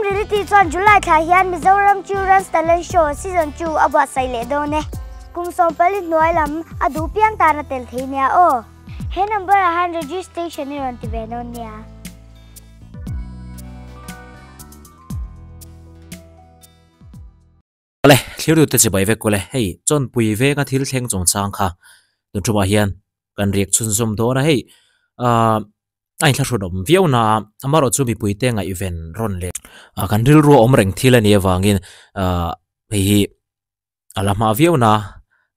Reality chuan July thla hian Mizoram Children's Talent Show Season 2 a buatsaih leh dawn e. Kum 14 hnuai lam a duh piang tan a tel thei nia aw. He number ah han registration i rawn ti ve dawn nia. Awle, thlir tute chibai vek kawle, hei chawnpui venga thil thleng chungchang kha tun thumah hian kan riak chhunzawm dawn a, hei ahh a inthlahrun awm viau na a, amaherawh chu mipuite ngaihven rawn leh kan rilru a awm reng thil a nih avangin ahh hei hi a la hma viau na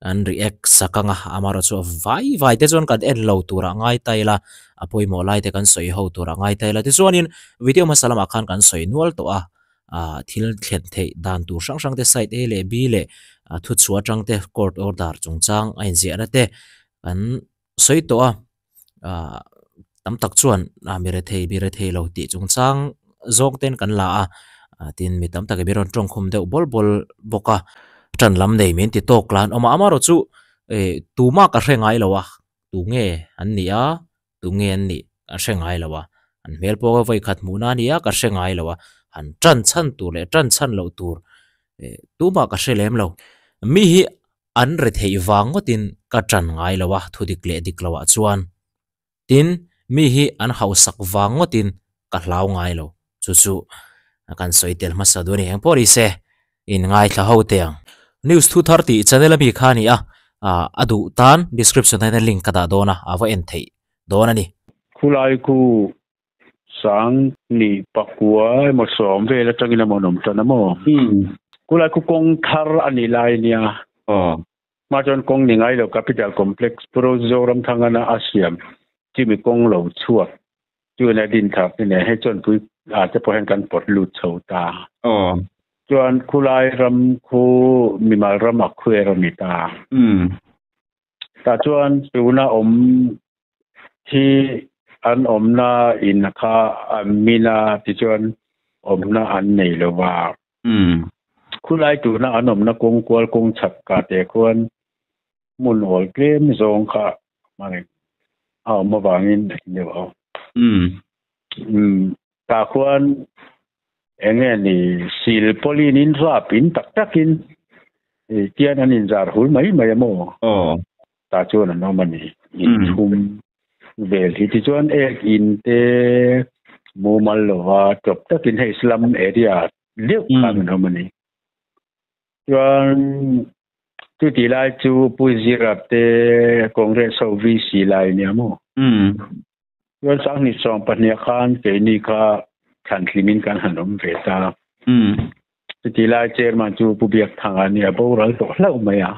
an react sak ang a, amaherawh chu a vai vai te chuan kan en lo turah ngai ta ila a pawimawh lai te kan sawi ho turah ngai ta ila tichuanin video hmasa lamah khan kan sawi nual tawh a. ah thil thlen theih dan tur hrang hrang te side A leh B leh ah thuchhuah atang te court order chungchang a inziahna te an sawi tawh a ah tam tak chuan ah mi rethei mi rethei lo tih chungchang zawng ten kan la a ah tin mi tam tak in mi rawn tawngkhum deuh bawl bawl bawk a tan lam nei min ti tawk la an awm a amaherawh chu eh tumah ka hre ngai lo a tunge an nih a. Tunge an nih ka hre ngai lo a, an hmel pawh ka vawi khat hmuhna a ni a, ka hre ngai lo a, han tan chhan tur leh tan chhan loh tur eh tumah ka hre lem lo. Mi hi an re theih vang ngawtin ka tan ngai lo a, thu dik leh dik loah chuan. Tin, mi hi an hausak vang ngawtin ka hlau ngai lo, chu chu kan sawi tel hmasa duh a ni. Eng pawh ni se, in ngaithla ho teh ang. News thu thar tih channel ami kha a ni a, a duh tan description ah hian link ka dah dawn a, a va en theih dawn a ni. Khulai khu sang ni pakua emaw sawm vel atangin emaw an awm tan a maw? Khulai khu kawng thar a nih lai nia. Hma chuan kawng ni ngai lo Capital Complex Pu Zoramthangana a siam chimi kawng lo chhuak Chuan a din thak ni nen hei chuan pui ah te pawh hian kan pawt lut chho ta. Aw. Chuan khulai ram khu mimal ram a khuer a ni ta. Umm. Tah chuan tuna awm hi an awmna in kha an min a tichuan awmna an nei lo va. Umm. Khulai tuna an awmna kawng kual kawng chhak kah te khuan hmun awl tlem zawng kha a awm avangin a ni deuh a. Umm. Tah khuan eng nge ni sil pawlin in rap in tak takin tian an inzar hul mai mai a maw? Aw. Tah chuan an awm a ni. Inthum vel hi tichuan ek in te mumal lova tawp takin hei slum area deuh khan an awm a ni. Chuan chuti lai chu Pu Zira te Congress ho VC lai nia maw? Chuan Sanghnih 12 khan keini kha thlanthlimin kan han awm ve ta. Chuti lai chairman chu Pu Biakthanga nia boral tawh hlauh mai a.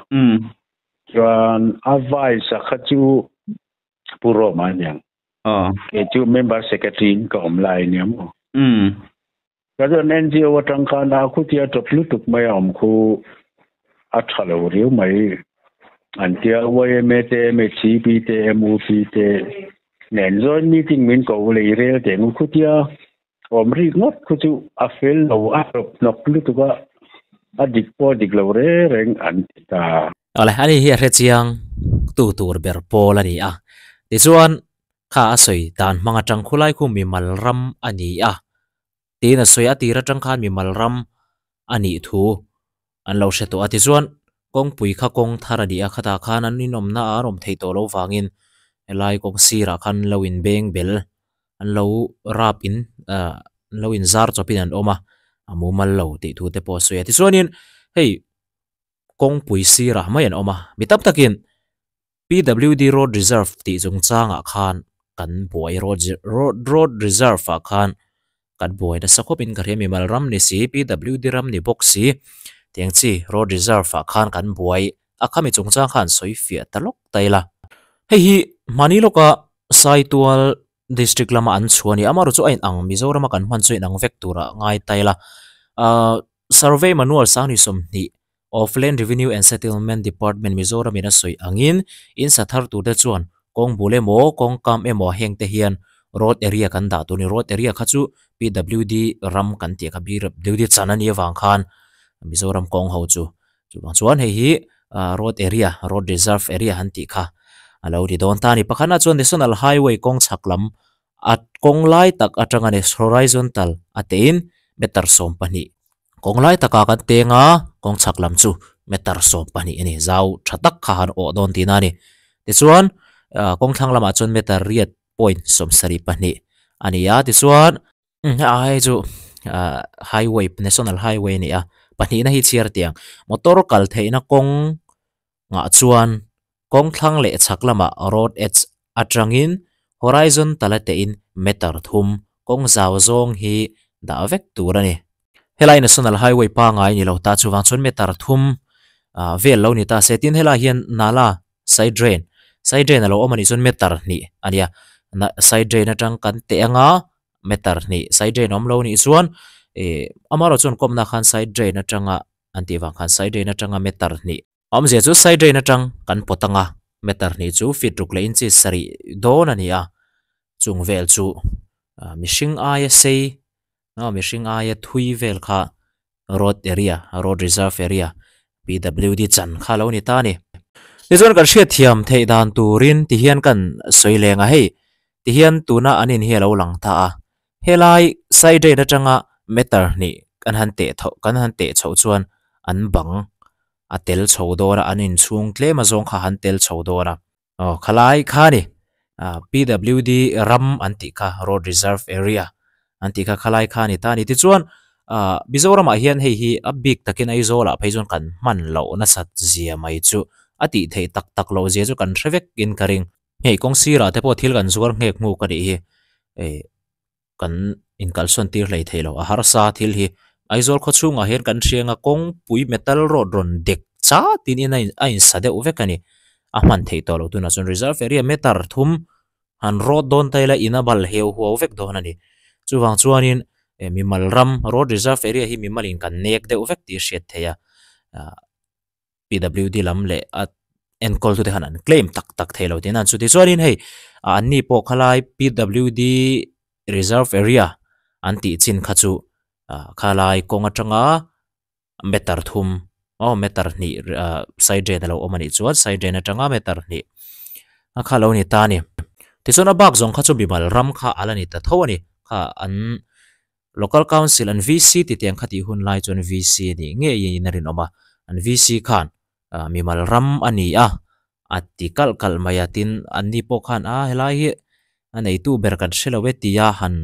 Chuan a vice a kha chu Pu Roma aniang. Kei chu member secretary in ka awm lai nia maw? Ka chuan NGO atang khan a khutia tawp lutuk mai a awm khu a tha lo riau mai an tia YMA te MHCP te MUP te nen joint meeting min ko lei rel teh ngu khutia awm rik ngawt khu chu a fel lo a tawp hnawk lutuk a a dik pawh a dik lo reng reng an ti ta. Awle, ani hi a hrechiang tu tur ber pawl a ni a, tichuan Kha a sawi dan hmang atang khulai khu mimal ram a ni a tiin a sawi a, tir atang khan mimal ram a nih thu an lo hre tawh a. Tichuan kawngpui kha kawng thar a ni a, khatah khan an inawmna a awm theih tawh loh vangin helai kawng sirah khan an lo inbeng bel, an lo rap in ah an lo inzar chawpin an awm a, a mumal lo tih thu te pawh a sawi a. Tichuanin hei kawngpui sirah mai an awm a, mi tam takin PWD Road Reserve tih chungchangah khan kan buai road road road reserve ah khan kan buai nasa khawp in ka hria mimal ram ni si PWD ram ni bawk si tiang chi road reserve ah khan kan buai a khami chungchang khan sawi fiah ta lawk ta ila hei hi hmani lawka Saitual district lama an chhuah a ni amaherawhchu chu a inang Mizoram a kan hman chu a inang vek turah ngai ta ila ahh survey manual sanghnih 20 of Land Revenue and Settlement Department Mizoram in a sawi angin in sa thar tur te chuan kawng bul emaw kawng kam emaw heng te hian road area kan dah tur a ni. Road area kha chu PWD ram kan tih kha PWD chan a nih avang khan Mizoram kawng ho chu chuvang chuan hei hi road area road reserve area han tih kha a lo ni dawn ta a ni. Pakhatna chuan National Highway kawng chhak lam a kawng lai tak atanga horizontal a tein. meter 12 kawng lai taka kan tenga kawng chhak lam chu meter 12 ani zau tha tak kha han awh dawn tihna a ni tichuan kawng thlang lamah chuan meter riat point 72 ani a tichuan a hei chu highway national highway a ni a pahnihna hi chhiar tiang motor kal theihna kawng ngah chuan kawng thlang leh chhak lamah road edge atangin horizon tala tein meter 3 kawng zau zawng hi dah vek tur a ni. Helai national highway pangai ni lo ta chuwang chuan meter 3 vel lo ni ta se tin helai hian nala side drain side drain alo awm ani chuan meter 2 ania na side drain atang kan te anga meter 2 side drain awm lo ni chuan amaro chuan kawmna khan side drain atanga an tih vang khan side drain atanga meter 2 awm zia chu side drain atang kan potanga meter 2 chu feet ruk leh inchi sarih dawn ani a chung vel chu mihring aia sei mihring aia thui vel kha road area road reserve area PWD chan kha lo ni ta ni tichuan kan hriat thiam theih dan turin tihian kan sawi lenga hei tihian tuna an in hi alo lang ta a helai side drain atanga meter 2 kan han teh tho kan han teh chho chuan an bang a tel chho dawn a an in chhung tlem a zawng kha han tel chho dawn a khalai kha ni PWD ram an tih kha road reserve area an tih kha khalai kha ni ta ni tichuan Mizoramah hian hei hi a bik takin Aizawl ah phei chuan kan hman loh nasat zia mai chu a tih theih tak tak loh zia chu kan hre vek in ka ring hei kawng sirah te pawh thil kan zuar nghek hmuk a nih hi kan inkalsawn tir hlei thei lo a harsa thil hi Aizawl khaw chhungah hian kan hrianga kawngpui metal road rawn dek cha tin in a in sa deuh vek a ni a hman theih tawh lo tunah chuan reserve area meter 3 han road dawn taila in a bal heu huau vek dawn a ni chuwang chuanin mimal ram road reserve area hi mimalin kan nek deuh vek tih hriat thei a PWD lam leh a enkawl tu te khan an claim tak tak thei lo tin an chu ti chuanin hei an ni pawh khalai PWD reserve area an tih chin kha chu khalai kawng atanga meter 3 meter 2 side drain alo awm ani chuan side drain atanga meter 2 a kha lo ni ta ni tichuan a bak zawng kha chu mimal ram kha ala ni ta tho ani kha an local council an VC ti tiang kha ti hun lai chuan VC ni nge in a rin awm a an VC khan mimal ram ani a ati kal kal mai a tin an ni pawh khan a helai hi a neitu ber kan hrelo e tia han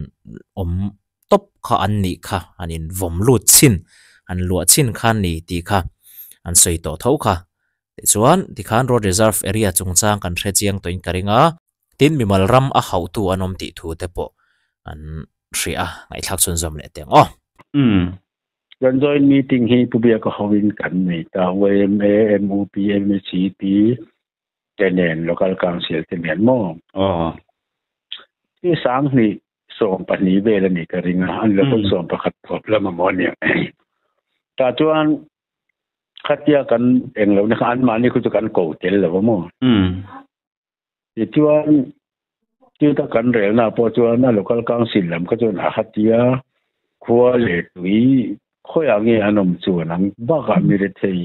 awm top kha an nih kha an in vawm lut chin an luah chin khan ni tih kha an sawi tawh tho kha tichuan tikhan road reserve area chungchang kan hre chiang tawhin ka ring a tin mimal ram a hauh tu an awm tih thu te pawh an hria ngaihthlak chhun zawm leh teng aw. Kan joint meeting hi pubia ka hovin kan nei ta YMA MUP MHP tenen local council te nen mo ti sang ni som pahnih vel ani ka ringa an lo som pakhat thop lama mo ni ta chuan khatia kan englo na an mani khu chu kan ko tel lo mo ti chuan ti ta kan rel na po chuan a local council lam ka chuan a khatia khua le tui khoya nge anom chuan ang ba ka mi re thei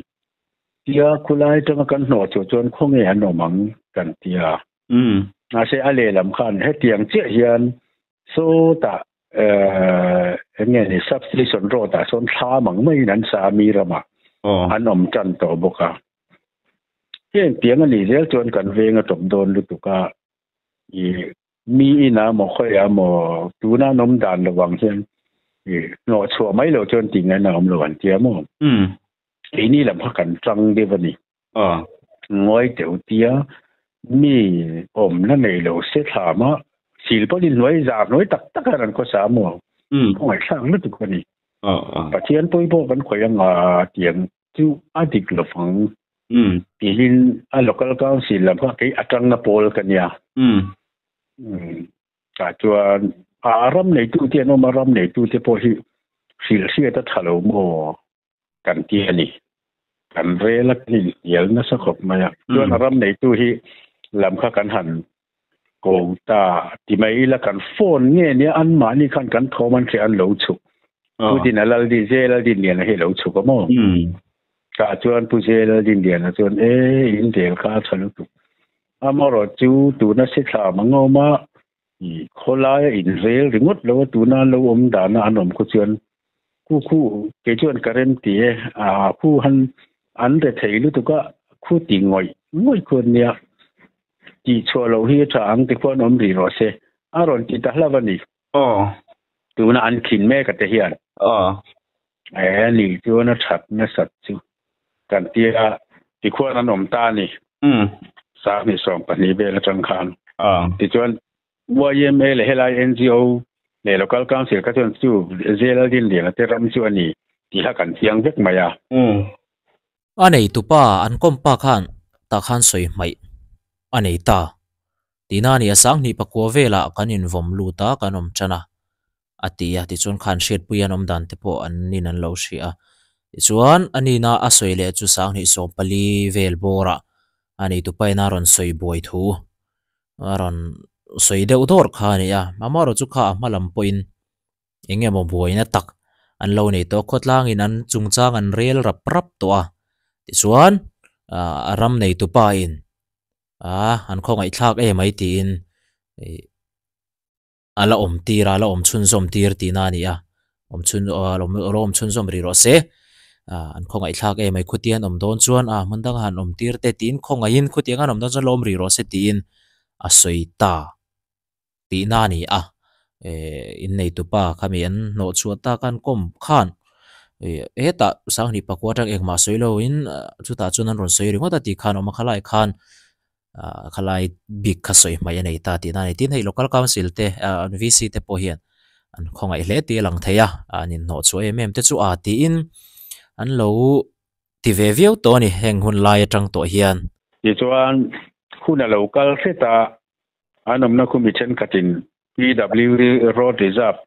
tia khulai tanga kan hno chu chuan khonge anomang kan tia a se ale lam khan he tiang che hian so ta nge ni substation road ta son thla mang mai nan sa mi rama an om chan to boka hian tiang ani zel chuan kan venga top don lutuka i mi ina mo khoya mo tuna nom dan lawang hian i no chua mai lo chuan ting na om lo an tia mo ei ni lam kha kan chang de wani ngoi teu tia mi om na nei lo se thla ma sil polin noi za noi tak tak ran ko sa mo ngoi thlang lu tu ko ni pathian poi bo kan khoya nga tiang chu adik lo fang tilin a local council lam kha ke atang na pol kan ya ta chuan a ram nei tu te no ma ram nei tu te po hi sil sia ta thalo mo kan ti ani kan rela ni yel na sa khop maya chuan ram nei tu hi lam kha kan han ko ta ti mai la kan phone nge ni an ma ni khan kan thoman che an lo chu tu din alal di zel din lian he lo chu ko mo ta chuan pu zel din lian chuan e in del kha chalu tu amaro chu tu na se thla mango ma i kholai in rel ringot lo tu na lo om da na anom ko chuan Khu khu ke chuan ka rem ti e a khu han an re thei lutuka khu ti ngoi ngoi khuan nia ti chhuah lo hi tha ang ti khuan awm ri rawh se a rawn ti ta hlava ni. Tuna an khin mek a te hian. E ni chuan a that nasat chu kan tia ti khuan an awm ta ni. 2022 vel atang khan. Tichuan YMA leh helai NGO leh local council kha chuan chu zel din lian a te ram chu a ni tih kha kan chiang vek mai a. A nei tupa an kawm pa khan tah khan sawi hmaih a nei ta. Tina ni a 2009 velah kan invawm lut a kan awm tan a a ti a. Tichuan khan hriatpui an awm dan te pawh an nin an lo hria a. Tichuan a nina a sawi leh chu 2014 vel bawrah a nei tupa in a rawn sawi buai thu a rawn sawi deuh dawr kha a ni a. Amaherawhchu chu kha a hma lam pawhin eng emaw buaina tak an lo nei tawh a, khawtlangin an chungchang an rel rap rap tawh a. Tichuan a ram nei tupa in an khawngaihthlak em mai tiin a la awm tir a, a la awm chhunzawm tir tihna a ni a, awm chhun a la awm chhunzawm rih rawh se. An khawngaihthlak em mai khutiang an awm dawn chuan a hmun danga han awm tir te tiin khawngaihin khutiang an awm dawn chuan la awm rih rawh se tiin a sawi ta tihna a ni a. Innei tupa khami an hnawh chhuah tak a an kawm khan hetah 2009 atang engmah sawi loin chutah chuan an rawn sawi ringawt a tih khan awm a khalai khan khalai bik kha sawi hmaih a nei ta tihna a ni. Tin hei local council te an VC te pawh hian an khawngaih hle tih a lang thei a, an inhnawh chhuah em em te chu a tiin an lo ti ve viau tawh a ni heng hun lai atang tawh hian. Tichuan hun a lo kal hret a, an awmna khu mi thenkhatin PWD road reserve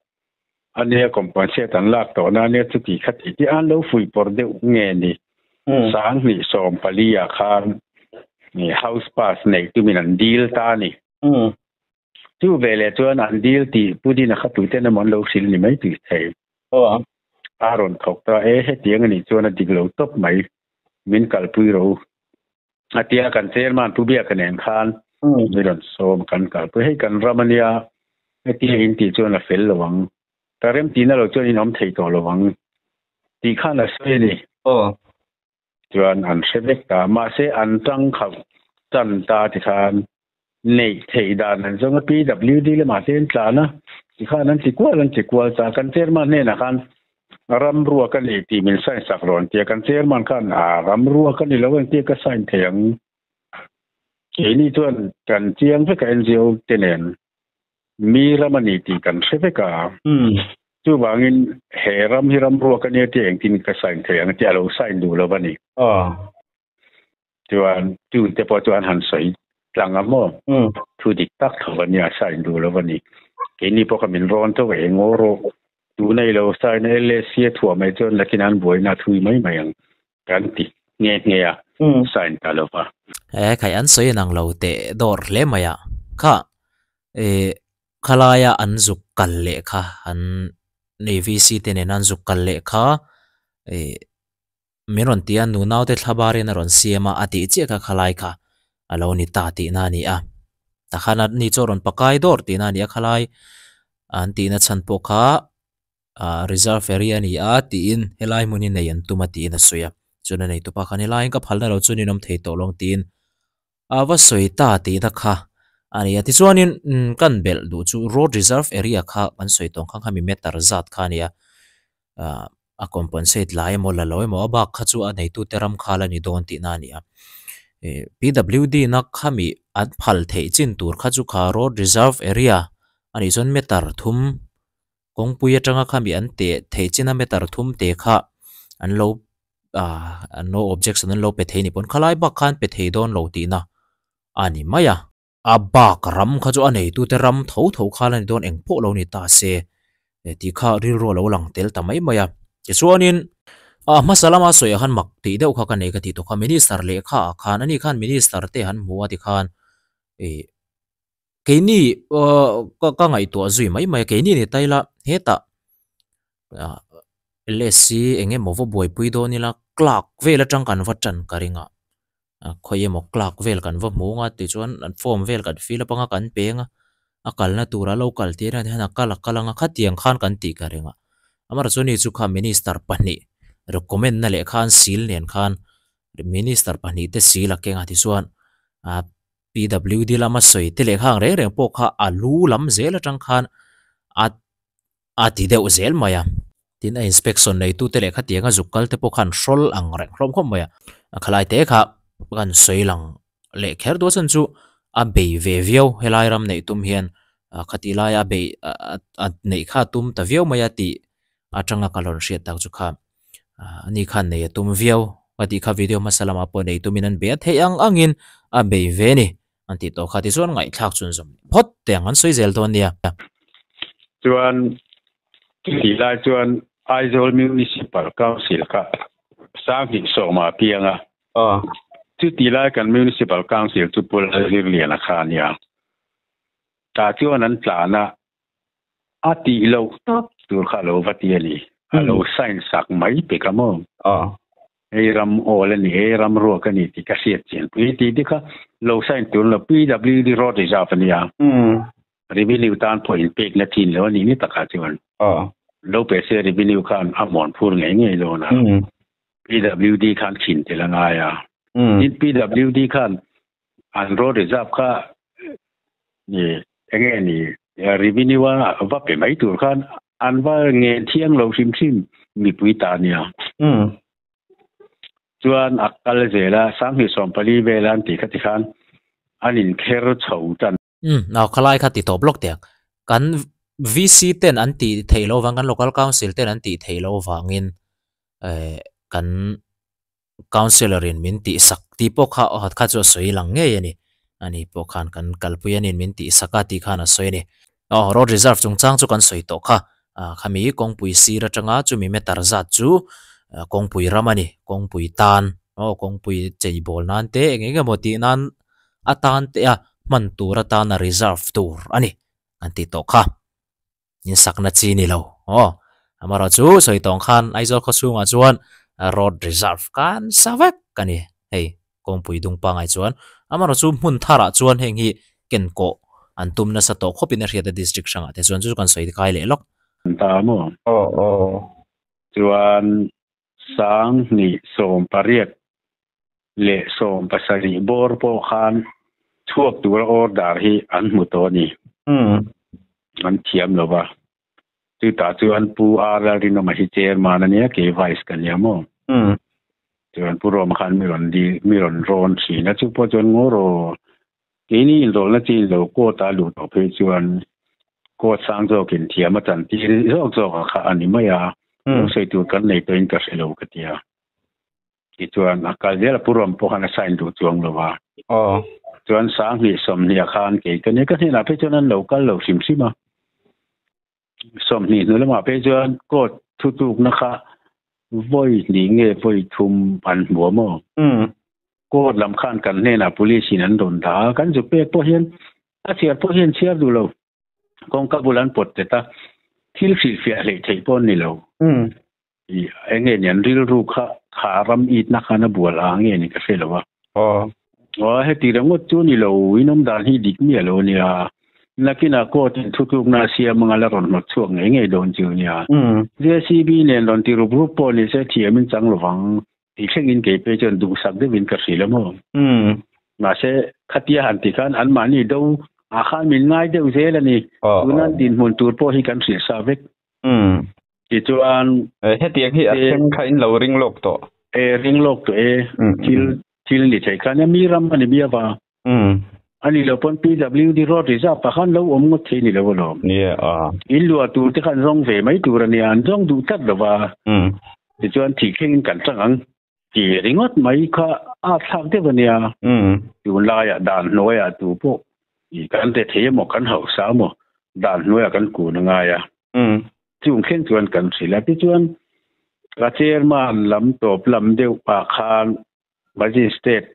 ania compensate an lak tawhna ania chuti kha tih te an lo fuihpawrh deuh nge ni. 2014 ah khan house pass neih tumin an dil ta a ni. Chu veleh chuan an dil tih Pu Dina kha tuten emaw an lo hrilh ni mai tih thei. A rawn thawk ta e, hetiang anih chuan a dik lo tawp mai, min kalpui ro. A tia kan chairman Pu Biaka nen khan mi rawn sawm kan kalpui. Hei kan ram ania hetia in tih chuan a fel lo ang. Ka rem tihna lo chuan in awm thei tawh lo ang tih khan a sawi a ni. Chuan an hre vek ta. Mahse an tang khauh tan ta tikhan neih theih dan an zawng a PWD lamah te an tlan a tikhan an ti kual an ti kual ta. Kan chairman hnenah khan ram ruak a ni tih min sign sak rawn tia kan chairman khan a ram ruak a ni lo ang tia ka sign thei ang. Keini chuan kan chiang vek a NGO te nen mi ram a ni tih kan hre vek a. Chuvangin he ram hi ram ruak a nia tia engtin ka sign thei ang tia a lo sign duh lo a ni. Chuan tute pawh chu an han sawi tlang a maw? Thu dik tak tho a nia, sign duh lo a ni. Keini pawh kha min rawn tho eng aw rawh. Tuna i lo sign a LSC a thuah mai chuan lakin an buaina a thui mai mai ang kan ti nghe nghe a, sign ta lo va. He khai an sawi inang lo teh dawr hle mai a, kha khalaia an zuk kal leh kha an nei VC te nena an zuk kal leh kha min rawn ti a, nunaute thlabarin a rawn siam a, a tih chiah kha khalai kha a lo ni ta tihna a ni a. Takhan a ni chu a rawn pakai dawr tihna a ni a, khalai an tihna chhan pawh kha reserve area a ni a tiin helai hmun hi nei an tum a tiin a sawi a. Chuan a neitupa khan helaiin ka phalna lo chu ninawm thei tawh lo ang tiin a va sawi ta tihna kha a ni a. Tichuanin kan belh duh chu road reserve area kha kan sawi tawh ang kha khami meter zat kha a ni a. A compensate lai emaw la lo emaw a bak kha chu a neitute ram khal a ni dawn tihna a ni a. PWD na khami an phal theih chin tur kha chu kha road reserve area a nih chuan meter thum kawngpui atanga khami an teh theih chin a meter thum te kha an lo an lo objection an lo pe thei a ni pawn khalai bak khan pe thei dawn lo tihna a ni mai a. A bak ram kha chu a neitute ram tho tho kha la ni dawn eng pawh lo ni ta se tih kha rilru a lo lang tel ta mai mai a. Tichuanin a hmasa lama sawi ah khan mak tih deuh kha ka nei ka tih tawh kha minister lehkha ah khan ani khan minister te han hmu a tikhan ih keini ka ka ngaihtuah zui mai mai a keini ni ta ila hetah LSC eng emaw va buaipui dawn ila clerk vel atang kan va tan ka ring a. Khawi emaw clerk vel kan va hmu anga tichuan an form vel kan fill up anga kan peng a, a kalna tura lo kal tir hian a kal a kal anga khatiang khan kan tih ka ring a. Amaherawhchu ni chu kha minister pahnih recommend na leh khan seal nen khan minister pahnih te seal a keng a tichuan ah P_W_D lama sawi te leh khang reng reng pawh kha a lu lam zel atang khan a a ti deuh zel mai a. Tin a inspection nei tute leh khatiang a zuk kal te pawh khan hrawl ang reng hlawm khawp mai a. A khalai te kha kan sawi lang leh kher duh a chhan chu a bei ve viau helai ram neih tum hian khati laia a bei a neih kha a tum ta viau mai a tih atanga ka rawn hriat tak chu kha ani khan nei a tum viau ka tih kha video hmasa lamah pawh nei tumin an bei a theih ang angin a bei ve a ni. An tih tawh kha tichuan ngaihthlak chun zawm phawt teh ang an sawi zel dawn nia. Chuan chutih lai chuan Aizawl Municipal Council kha Sanghnih sawma piang a. Chutih lai kan Municipal Council chu Pu Lalzirliana kha a nia. Tah chuan an tlan a, a tih loh tawp tur kha a lo va ti a ni. A lo sign sak mai pek a maw? Hei ram awl a ni, hei ram ruak a ni tih ka hriat chian pui tih te kha lo sign tur lo PWD road reserve a nia. Revenue tan pawh in pek na thin lo a nih ni takah chuan. Lo pe se revenue khan a muan phur ngei ngei dawn a. PWD khan khin tel a ngai a. Tin PWD khan an road reserve kha ni enge ni revenue a va pe mai tur khan an va ngen thiang lo hrim hrim mipui ta nia. Chuan a kal zel a sanghnih sawmpali vel an tih kha tikhan an inkher chho tan. Umm nau khalai kha ti tawp lawk teh ang. Kan VC ten an tih theih loh vang kan local council ten an tih theih loh vangin eh kan councillor in min tih sak tih pawh kha aw kha chu a sawi lang ngei a ni. Ani pawh khan kan kalpui a nin min tih sak a tih khan a sawi a ni. Aw road reserve chungchang chu kan sawi tawh kha. Ah khami kawngpui sir atanga chumi meter zat chu kawngpui ram a ni. Kawngpui tan aw kawngpui cheibawl nan te eng eng emaw tih nan atan te a hman tur atana reserve tur a ni an tih tawh kha. In sakna chi ni lo aw amaherawh chu sawi tawng khan Aizawl khaw chhungah chuan road reserve kan sa vek a ni hei kawngpui dung pangai chuan amaherawh chu hmun tharah chuan heng hi ken kawh an tum nasa tawh khawpin a hriat a district hrangah te chuan chu chu kan sawi kai leh lawk. Ta maw? Aw aw. Chuan Sanghnih 18 leh 17 bawr pawh khan chhuak tura order hi an hmu tawh a ni. An thiam lo va. Chutah chuan Pu R Lalrinawma hi chairman a nia, kei vice ka nia maw? Chuan Pu Roma khan mi rawn dil, mi rawn rawn thin a, chu pawh chuan ngaw rawh, keini inrawlhna chin lo court a luh tawh phei chuan court sang zawkin thiam a chantir zawk zawk a kha a ni mai a, lo sawi tur kan nei tawhin ka hre lo ka ti a. Tichuan a kal zel a Pu Rom pawh khan a sign duh chuang lo a. Chuan 20 20 khan kei ka nia ka hnenah phei chuan an lo kal lo hrim hrim a. 20 hnu lamah phei chuan court thutlukna kha vawi hnih nge vawi thum an hmu a maw? Court lam khan kan hnenah police in an rawn dah a, kan zu pek pawh hian a chhiar pawh hian chhiar duh lo. Kawngka bul an pawt tet a, thil hrilhfiah hleih theih pawh an ni lo. Eng nge ni an rilru kha kha ram itna khan a bual a nge ni ka hre lo a. Aw heti ringawt chu ni lo, in awm dan hi dik miah lo nia. Nakinah court in thutlukna a siam anga la rawn hnawt chhuak ngei ngei dawn chu nia. JCB nen rawn ti rup rup pawh ni se thiam in chang lovang tih thlengin kei phei chuan duhsak deuhin ka hrilh a maw. Mahse khatia han ti khan anmahni do ah khan min ngai deuh zel a ni. Tuna dinhmun tur pawh hi kan hrilh sa vek. Tichuan hetiang hi a thleng kha in lo ring lawk tawh. E ring lawk tawh e. Thil thil ni thei khan a mi ram a ni bia va. Ani lo pawn PWD road reserve ah khan lo awm ngawt thei ni lo alawm. Nia a. In luah tur te khan zawng ve mai tur a nia an zawng duh tlat lo va. Tichuan thih thlengin kan tang ang ti ringawt mai kha a thlak deuh a nia. Tunlaiah dan hnuaiah tu pawh kan te thei emaw kan hausa emaw dan hnuaiah kan kun a ngai a. Chung thleng chuan kan hrilh a. Tichuan ka chairman lam tawp lam deuh ah khan magistrate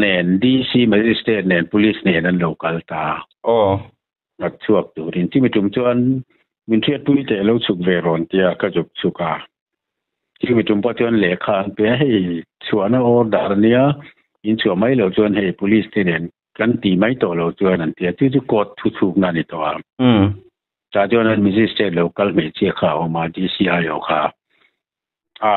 nen DC magistrate nen police nen an lo kal ta. Aw. Nghat chhuak turin chumi tum chuan min hriatpui teh lo chhuk ve rawn tia ka zuk chhuk a. Chumi tum pawh chuan lehkha an pe a, hei chhuahna order a nia, in chhuah mai loh chuan hei police te nen kan ti mai tawh lo chuan an ti a, chu chu court thu chhukna a ni tawh a. Ta chuan magistrate lo kal hmeichhia kha a awm a, DCI ho kha. A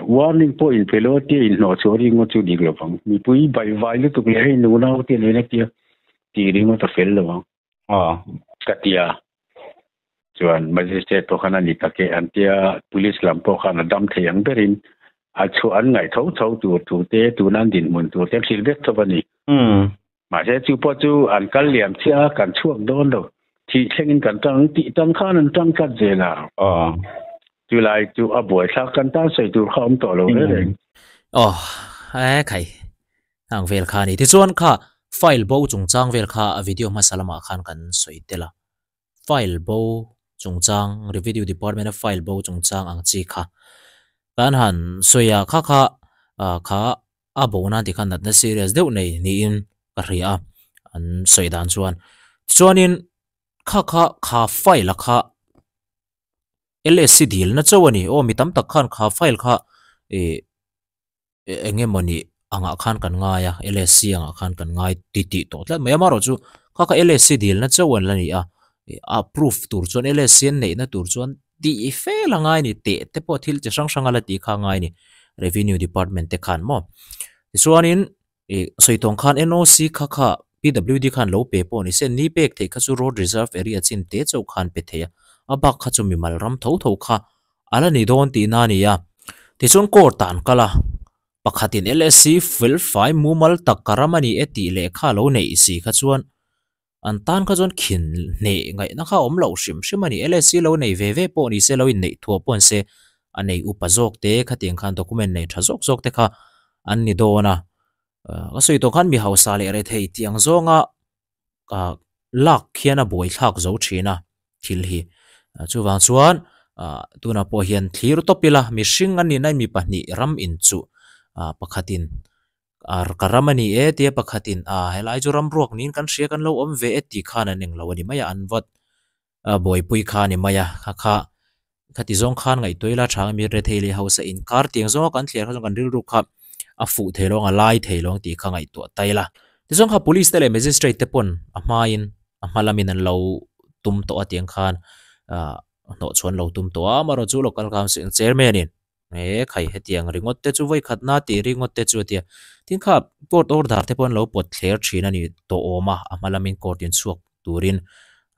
warning pawh in pe lo a tia in hnawh chhuah ringawt chu dik lovang. Mipui baihvai lutuk leh hei nunau te nen a tia tih ringawt a fel lovang. Ka tia. Chuan magistrate pawh khan a ni tak e an tia police lam pawh khan a dam thei ang berin a chhuah an ngaih tho tho tur thu te tuna an dinhmun tur te an hrilh vek tho a ni. Mahse chu pawh chu an kal liam chiah a kan chhuak dawn lo thih thlengin kan tang tih tang khan an tang tlat zel a. Chulai chu a buaithlak kan tan sawi tur kha awm tawh lo reng reng. Aw e khai ang vel kha a ni. Tichuan kha file bo chungchang vel kha a video hmasa lamah khan kan sawi tel a. File bo chungchang Revenue Department a file bo chungchang ang chi kha kan han sawi a kha kha kha a bo nan ti khan natna serious deuh nei niin ka hria a an sawi dan chuan. Tichuanin kha kha kha file a kha LSC dilna chauh a ni. Aw mi tam tak khan kha file kha ih eng emawni angah khan kan ngai a LSC angah khan kan ngai ti tih tawh tlat mai a amaherawhchu kha kha LSC dilna chauh an la ni a ih a proof tur chuan LSC an neihna tur chuan tih fel a ngai a ni teh te pawh thil chi hrang hrang a la tih kha a ngai a ni revenue department te khan maw tichuanin ih sawi tawng khan N_O_C kha kha P_W_D khan lo pe pawh ni se ni pek theih kha chu road reserve area chin te chauh khan pe thei a a bak kha chu mimal ram tho tho kha a la ni dawn tihna a ni a. Tichuan court ah an kal a, pakhatin LSC fel fai mumal tak ka ram a ni e tih lehkha a lo neih si kha chuan an tan kha chuan khin hneh ngaihna kha a awm loh hrim hrim a ni. LSC lo nei ve ve pawh ni se lo inneih thuah pawh an se a nei upa zawk te khatiang khan document nei tha zawk zawk te kha an ni dawn a. Ka sawi tawh khan mi hausa leh rethei tih ang zawnga ah lak khian a buaithlak zo thin a thil hi chuvang chuan ah tunah pawh hian thlir tawp ila mihring a nih na mi pahnih ram in chuh ah pakhatin ah ka ram a ni e tia pakhatin ah helai chu ram ruak niin kan hria kan lo awm ve e tih khan an englo a ni mai a an vat a buaipui kha a ni mai a kha kha khati zawng khan ngaihtuah ila tha mi rethei leh hausa inkar tiang zawnga kan thliar kha chuan kan rilru kha a fuh thei lo ang a lai thei lo ang tih kha ngaihtuah ta ila tichuan kha police te leh magistrate te pawn a hmain a hma lamin an lo tum tawh a tiang khan ah hnawh chhuan lo tum tawh a amaherawhchu chu local council chairman in he khai hetiang ringawt te chu vawi khatna tih ringawt te chu a tia tin kha court order te pawh an lo pawt thler thin a ni tawh awm a a hma lamin court in chhuak turin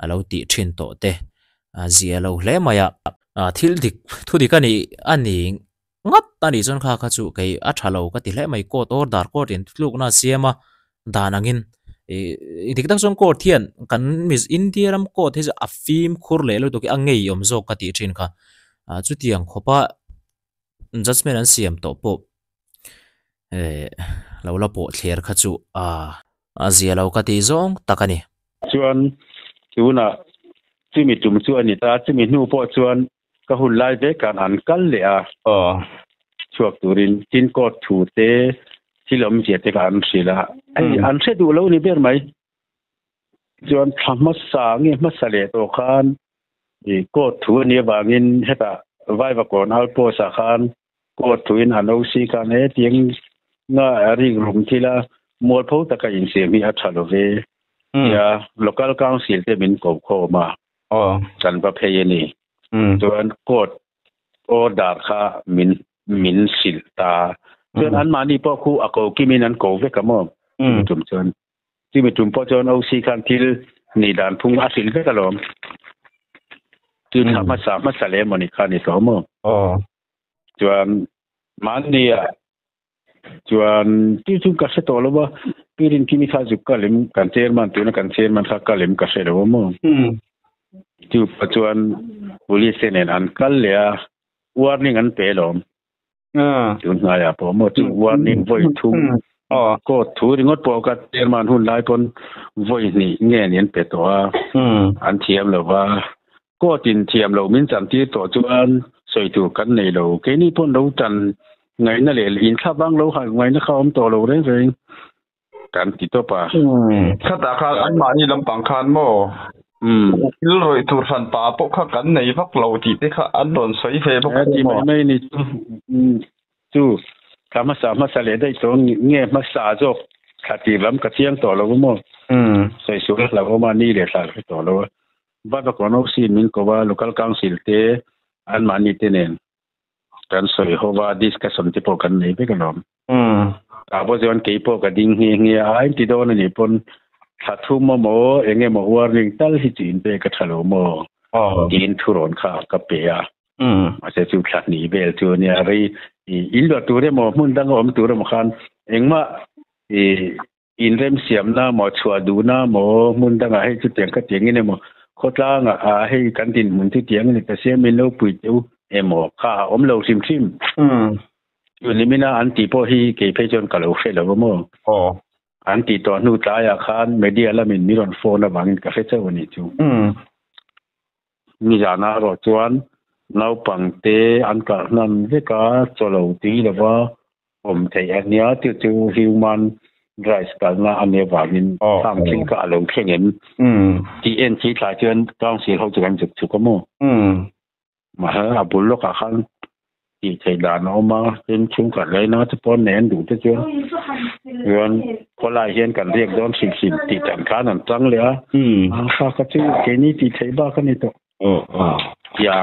a lo tih thin tawh te a zia lo hle mai a. Thil dik thu dik a nih a ni ngawt a nih chuan kha kha chu kei a tha lo ka ti hle mai court order court in tlukna a siam a dan angin ih dik tak chuan court hian kan India ram court hi chu a fimkhur leh lutuk hi a ngeiawm zawk ka tih thin kha ah chutiang khawpa judgement an siam tawh pawh eh lo la pawh thler kha chu ah a zia lo ka tih zawng tak a ni. Chuan tunah chumi tum chu a ni ta, chumi hnu pawh chuan ka hun lai vek khan an kal leh a. Aw. Chhuak turin tin court thu te thil awmzia te kha an hrilh a. Hei an hre duh lo ni ber mai. Chuan thla hmasa nge hmasa leh tawh khan i court thu a nih avangin hetah Vaivakawn outpost ah khan court thu in an OC khan he tiang nga rik rum thila mualpho taka insiam hi a tha lo ve. Tia local council te min ko khawm a. Kan va phei a ni. Chuan court order kha min min hrilh ta. Chuan anmahni pawh khu a ko kimin an ko vek a maw? Chumi tum chuan. Chumi tum pawh chuan OC khan thil nih dan phung a hrilh vek alawm. Chu thla hmasa hmasa leh emaw ni kha ni tawh maw? Chuan mahni ah Chuan chu chu ka hre tawh lo va, Pi Rinkimi kha zuk ka lem kan chairman tuna kan chairman kha ka lem ka hre lo a maw. Chu pah chuan police te nen an kal leh a, warning an pe alawm. Tun hnaiah pawh maw chu warning vawi thum court thu ringawt pawh ka chairman hun lai pawn vawi hnih nge ni an pe tawh a, an thiam lo va. Court in thiam lo min chan tir tawh chuan sawi tur kan nei lo. Keini pawn lo tan ngaihna leh inthlap vang lo ngaihna kha awm tawh lo reng reng kan ti tawp a. Khatah khan anmahni lampang khan maw thil rawih tur hran pa pawh kha kan nei vak lo tih te kha an rawn sawi ve bawk a ni maw? Ti mai mai ni chu chu thla hmasa hmasa leh daih tawh nge hmasa zawk thla tir lam ka chiang tawh lo maw? Sawi sual hlauhawm a ni leh thla hre tawh lo a. Vavakawn OC min ko va local council te an mahni te nen kan sawi ho va discussion te pawh kan nei vek alawm. Tah pawh chuan kei pawh ka ding nghe nghe a, in ti dawn a nih pawn thla thum emaw eng emaw warning tal hi chu in pek a tha lo maw tiin thurawn kha ka pe a. Mahse chu thla hnih vel chu a nia rei in luah tur emaw hmun danga awm tur emaw khan engmah i inremsiamna maw chhuah duhna maw hmun dangah hei chutiang ka tiangin emaw khawtlangah ah hei kan dinhmun chu tiang a ni ta sia min lo pui teh u emaw kha a awm lo hrim hrim. Chu nimina an tih pawh hi kei phei chuan ka lo hre lo a maw. An tih tawh hnu tlaiah khan media lamin min rawn phone avangin ka hre chauh a nih chu. Nizana erawh chuan naupangte an kalh hnan vek a, chaw lo tui lova awm theih a nia chu chu human rights kalna a nih avangin khang thil kha a lo thleng em tih en chi thlai chuan council ho chu kan zuk chhuk a maw? Mahse a bul lawkah khan tih theih dan a awm a, tin chhungkhat laina te pawh an nei an duh te chuan chuan khawlai hian kan riak dawn hrim hrim tih dan khan an tang leh a, kha kha chu keini tih theih bak a ni tawh. Tia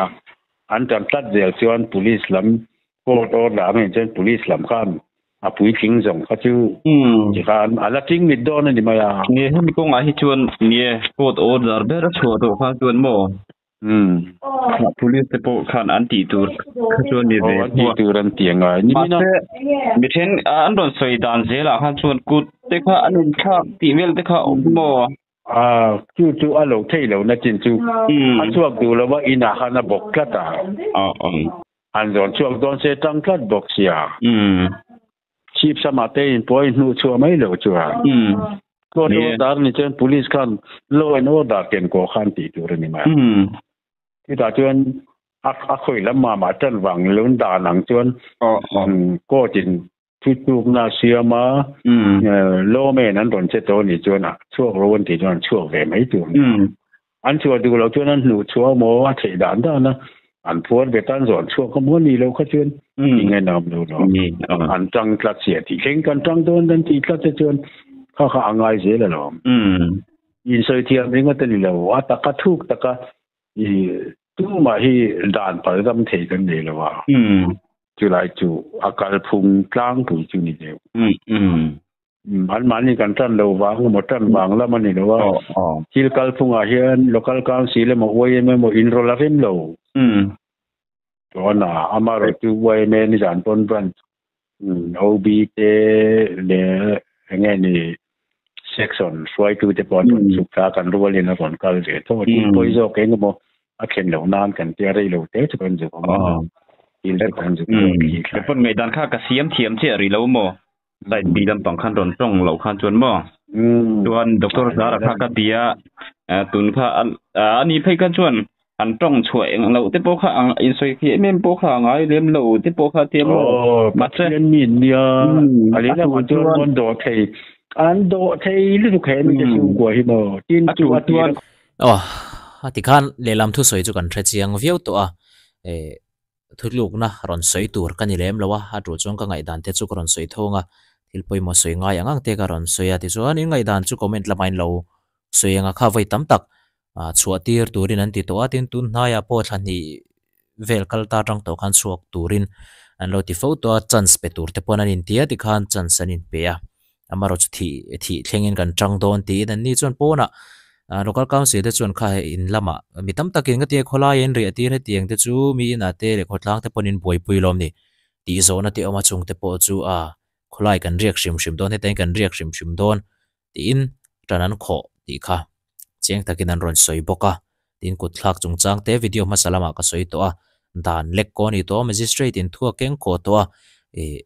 an tan tlat zel chuan police lam court order ang in chuan police lam khan a puitling zawng kha chu tikhan a la ting mit dawn a ni mai a. Nge hemi kawngah hi chuan nge court order ber a chhuah tawh kha chuan maw? Police te pawh khan an tih tur kha chuan ni ve an tih tur an ti angai ni mina. Mahse mi then an rawn sawi dan zelah khan chuan kut te kha an inthlak tih vel te kha awm maw? A chu chu a lo theih lo na chin chu a chhuak duh lo va inah khan a bawk tlat a. An zawn chhuak dawn se tang tlat bawk sia. Chhip samah te in pawh a inhnuh chhuah mai loh chuan court order ni chuan police khan law and order ken kawh khan tih tur a ni mai. Chutah chuan a khawi lam mah mah tan vang lo dan ang chuan court in thutlukna a siam a, lawmen an rawn che tawh a nih chuan a chhuak ro an tih chuan an chhuak ve mai tur. An chhuah duh loh chuan an hnuh chhuah maw a theih dan dan a, an phuar ve tan zawn chhuak a maw ni lo kha chuan eng nge nam lo lo. An tang tlat sia tih thleng kan tang dawn an tih tlat te chuan kha kha a ngai zel alawm. Insawi thiam ringawt a ni lo, a taka thuk taka i tumah hi dan pal dam thei kan nei lo a. Chulai chu a kalphung tlangpui chu ni deuh. An mahni kan tan lo vang emaw tan vang lam a ni lo a. Thil kalphungah hian local council emaw YMA emaw inrawlh a rem lo. Chuan a amaherawhchu YMA nizan pawn branch OB te leh eng nge ni section hruaitu te pawh an rawn chhuk thla a, kan rualin a rawn kal ve tho a. Thil pawi zawk eng emaw a thlen loh nan kan tia rei lo te chu kan zuk awm a. Thil te kan zuk zawk hi thlai. Pawn ngaihdan kha ka siam thiam chiah rih lo maw? Side B lampang khan rawn tawng loh khan chuan maw? Chuan Doctor Zara kha ka ti a, tun kha a ni phei kha chuan an tawng chhuah eng loh te pawh kha ang insawi khi em em pawh kha a ngai lem lo te pawh kha tia maw? Aw, Pathian mi an nia, a leh lamah chuan an dawh thei, an dawh thei lutuk he mite chhungkua hi maw? Tin chu a tir a. Aw, a tikhan lehlam thusawi chu kan hre chiang viau tawh a, eh. Thutlukna rawn sawi tur ka ni lem lo a, a tul chuan ka ngaihdan te chu ka rawn sawi thawng a, thil pawimawh sawi ngai ang ang te ka rawn sawi a, tichuan in ngaihdan chu comment lamah in lo sawi ang a, kha vawi tam tak chhuah tir turin an ti tawh a, tin tun hnaiah pawh thla hnih vel kal ta atang tawh khan chhuak turin an lo ti fo tawh a, chance pe tur te pawn an inti a tikhan chance an inpe a. Amaherawhchu thih thih thlengin kan tang dawn tiin an ni chuan pawnah local council te chuan kha hei in lamah mi tam takin ka tia khawlai in riah tir hetiang te chu mi inah te leh khawtlang te pawhin buaipui lawm ni tih zawhna te awm a chung te pawh chu a khawlai kan riak hrim hrim dawn hetiang kan riak hrim hrim dawn tiin tan an khawh tih kha chiang takin an rawn sawi bawk a tin kut thlak chungchang te video hmasa lamah ka sawi tawh a dan lek kaw a ni tawh a magistrate in thu a keng kawh tawh a ih.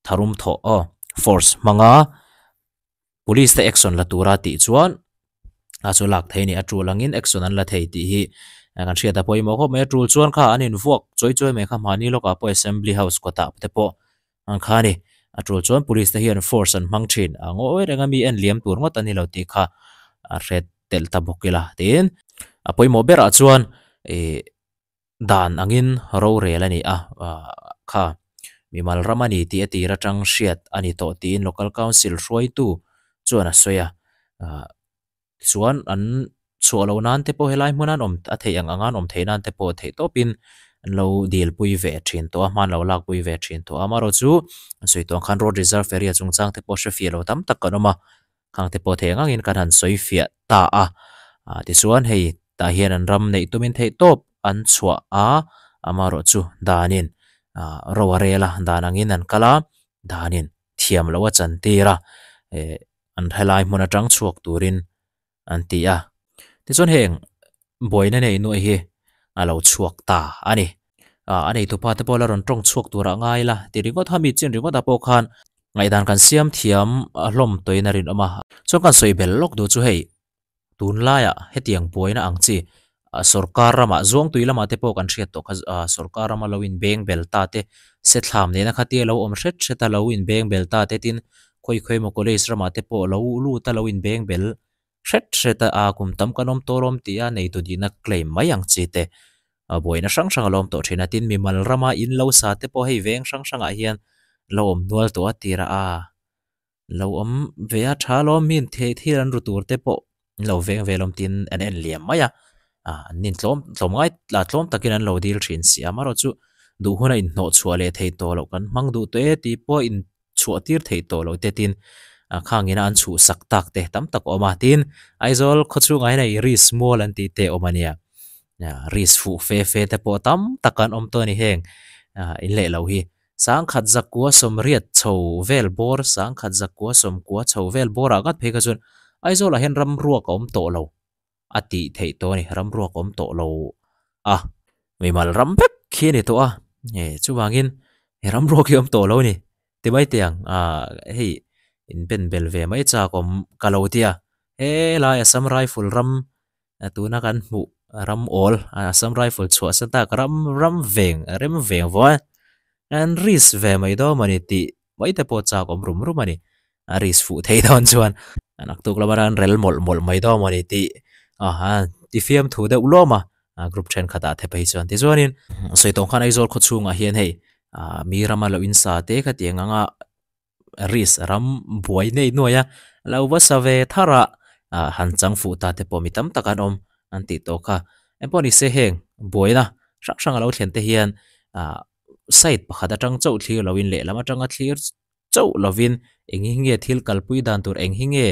Tharum thawh aw force hmanga police te action la tura tih chuan a chu lak thei a ni a tul angin action an la thei tih hi kan hriat a pawimawh khawp mai a tul chuan kha an invuak chawi chawi mai kha mahni lawkah pawh assembly house kawtah te pawh ang kha a ni a tul chuan police te hian force an hmang thin a ngawi reng a mi en liam tur ngawt a ni lo tih kha a hre telh ta bawk ila tiin a pawimawh berah chuan ih. Dan angin rorel a ni a, kha mimal ram a ni tih a tir atang hriat a ni tawh tiin Local Council hruaitu chuan a sawi a, tichuan an chhuah loh nan te pawh helai hmun an awm a theih ang anga an awm theih nan te pawh theih tawpin an lo dil pui ve thin tawh a hman lo lak pui ve thin tawh a amaherawh chu an sawi tawh ang khan road reserve area chungchang te pawh hre fiah lo tam tak kan awm a khang te pawh theih ang angin kan han sawi fiah ta a ah tichuan hei tah hian an ram neih tumin theih tawp an chhuah a amaherawh chu danin ah ro a rel a dan angin an kal a danin thiam loh a chantir a eh an helai hmun atang chhuak turin an ti a tichuan heng buaina nei nuaih hi a lo chhuak ta a ni ah a nei tupa te pawh la rawn tawng chhuak tur ah ngai la ti ringawt a mi chin ringawt ah pawh khan ngaihdan kan siam thiam a hlawm tawhin a rinawm a chuan kan sawi bel lawk duh chu hei tunlaiah hetiang buaina ang chi ah sorkar ramah zuangtui lamah te pawh kan hriat tawh kha ah sorkar rama lo inbeng bel ta te sethlam nena khatia lo awm hret hret a lo inbeng bel ta te tin khawi khawi emaw college ramah te pawh lo lut a lo inbeng bel hret hret a ah kum tam kan awm tawh lawm tih a nei tu dihna claim mai ang chi te ah buaina hrang hrang a lo awm tawh thin a tin mimal rama in lo sa te pawh hei veng hrang hrangah hian lo awm nual tawh a tirah a lo awm ve a tha lawm mi thei thil an ru tur te pawh an lo veng ve lawm tin an en liam mai a ah an nin tlawm tlawm ngai ah tlawm takin an lo dil thin si a amaherawh chu duh huna inhnawh chhuah leh thei tawh loh kan hmang duh tawh e tih pawh in chhuah tir theih tawh loh te tin ah khang ina an chhuh sak tak te tam tak a awm a tin Aizawl khaw chhungah hian hei risk mual an tih te a awm a nia ah risk fuh fe fe te pawh tam tak an awm tawh a ni heng ah in leh lo hi. Sangkhat zakua sawmriat chho vel bawr, sangkhat zakua sawmkua chho vel bawrah ngat phei kha chuan Aizawlah hian ram ruak a awm tawh lo a tih theih tawh a ni, ram ruak a awm tawh lo a, mimal ram vek khi a ni tawh a, e chuvangin he ram ruak hi a awm tawh lo a ni ti mai teh ang, ah hei inben bel ve mai chak awm ka lo ti a, helai Assam Rifle ram tuna kan hmuh ram awl Assam Rifle chhuah sa tak ram ram veng rem veng vawh a an risk ve mai dawn a ni tih mai te pawh chak awm rum rum a ni a risk fuh thei dawn chuan naktuk lama ran rel mawlh mawlh mai dawn a ni tih a ti fiam thu deuh luam a group thenkhatah te phei chuan tichuanin sawi tawng khan Aizawl khaw chhungah hian hei mi rama lo insa te khatiang anga risk ram buai nei nuai a lo va sa ve thar a ah han chang fuh ta te pawh mi tam tak an awm an tih tawh kha engpawh ni se heng buaina hrang hrang a lo thlen te hian ah side pakhat atang chauh thlir lo in lehlam atanga thlir chauh lovin eng hi nge thil kalpui dan tur eng hi nge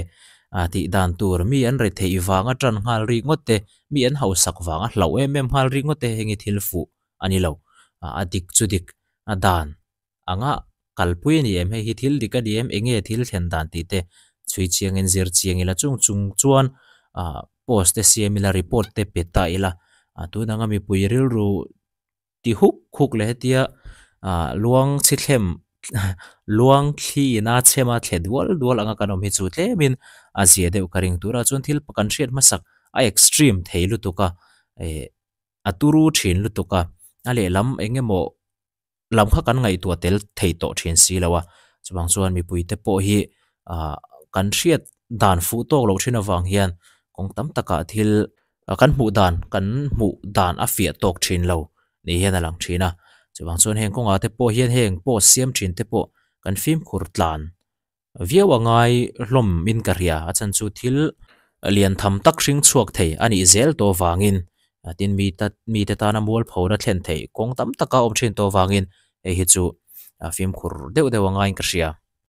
ah tih dan tur mi an ri theih vang a tan nghal rik ngawt te mi an hausak vang a hlauh em em nghal rik ngawt te heng hi thil fuh a ni lo ah a dik chu dik a dan. anga kalpui a ni em hei hi thil dik a ni em eng nge thil thlen dan tih te chhui chiang in zir chiang ila chung chung chuan ah post te siam ila report te pe ta ila ah tun anga mipui rilru ti huk huk leh hetia ah luang chhi thlem luang thli ina chhem a thle dual dual anga kan awm hi chu tlem in a zia deuh ka ring tur a chuan thil kan hriat hmasak a extreme thei lutuk a eh a turu thin lutuk a a lehlam eng emaw. lam kha kan ngaihtuah tel thei tawh thin si lo a, chuvang chuan mipui te pawh hi ah kan hriat dan fuh tawk loh thin avang hian kawng tam takah thil kan hmuh dan kan hmuh dan a fiah tawk thin lo ni hian a lang thin a, chuvang chuan heng kawngah te pawh hian heng post siam thin te pawh kan fimkhur tlan viau a ngai hlawm in ka hria a chhan chu thil lian tham tak hring chhuak thei a nih zel tawh vangin tin mi ta mite tana mualpho na thlen theih kawng tam taka awm thin tawh vangin hei hi chu fimkhur deuh deuh a ngaiin ka hria.